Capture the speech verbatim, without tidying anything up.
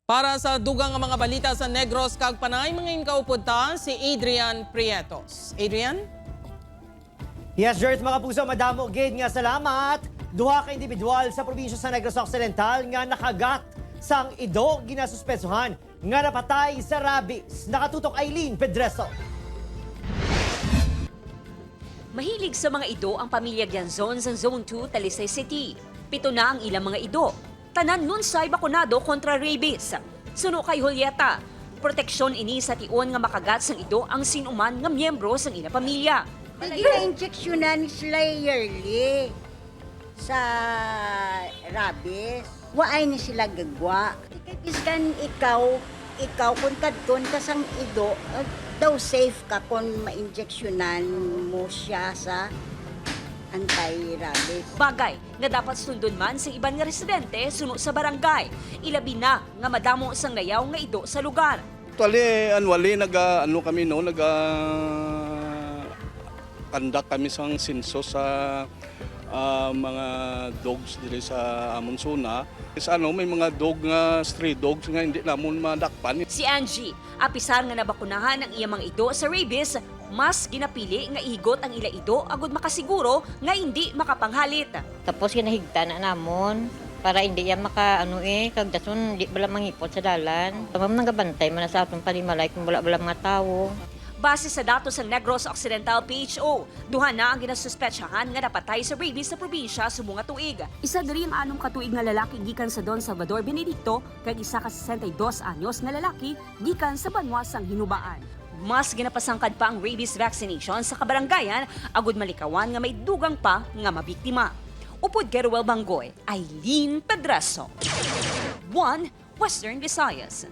Para sa dugang nga mga balita sa Negros kag Panay, manginkaupod ta si Adrian Prietos. Adrian? Yes, Jers, mga puso, madamo gid nga salamat. Duha ka individual sa probinsya sa Negros Occidental nga nakagat sang ido ginasuspetsahan nga napatay sa rabies. Nakatutok Eileen Pedreso. Mahilig sa mga ido ang pamilya Gianzon sa Zone two, Talisay City. Pito na ang ilang mga ido. Tanan nunsay bakunado kontra rabies. Suno kay Julieta, proteksyon ini sa tion nga makagat sang ido ang sinuman nga miyembro sang ila pamilya. Gina-injeksyonan sila yearly sa rabies. Waay ni sila gagwa. Kay biskan ikaw, ikaw kung kadton ka sang ido, ah, daw safe ka kung ma-injeksyonan mo siya sa anti-rabies. Bagay nga dapat sundon man sa iban nga residente suno sa barangay, ilabi na nga madamo sang nayaw nga ido sa lugar. Actually, annually, naga, ano kami, no, naga conduct kami sang census sa ah, mga dogs diri sa amon zona. Sa ano, may mga dog nga stray dogs nga hindi namon madakpan. Si Angie, apisar nga nabakunahan ang iya mga ido sa rabies, mas ginapili nga ihigot ang ila ido agud makasiguro nga hindi makapanghalit. Tapos ginahigta na namon para hindi yan maka ano eh, kag dason di bala mangipot sa dalan. Tamam nagabantay man na sa atong panimalay kung wala bala mga tawo. Base sa datos sang Negros Occidental P H O, duha na ang ginasuspetsahan nga napatay sa rabies sa probinsya subong nga tuig. Isa diri ang anom ka tuig nga lalaki gikan sa Don Salvador Benedicto kag isa ka sesenta y dos anyos nga lalaki gikan sa banwa sang Hinubaan. Mas ginapasangkad pa ang rabies vaccination sa kabarangayan agud malikawan nga may dugang pa nga mabiktima. Upod kay Ruel Banggoy, Eileen Pedraso, One Western Visayas.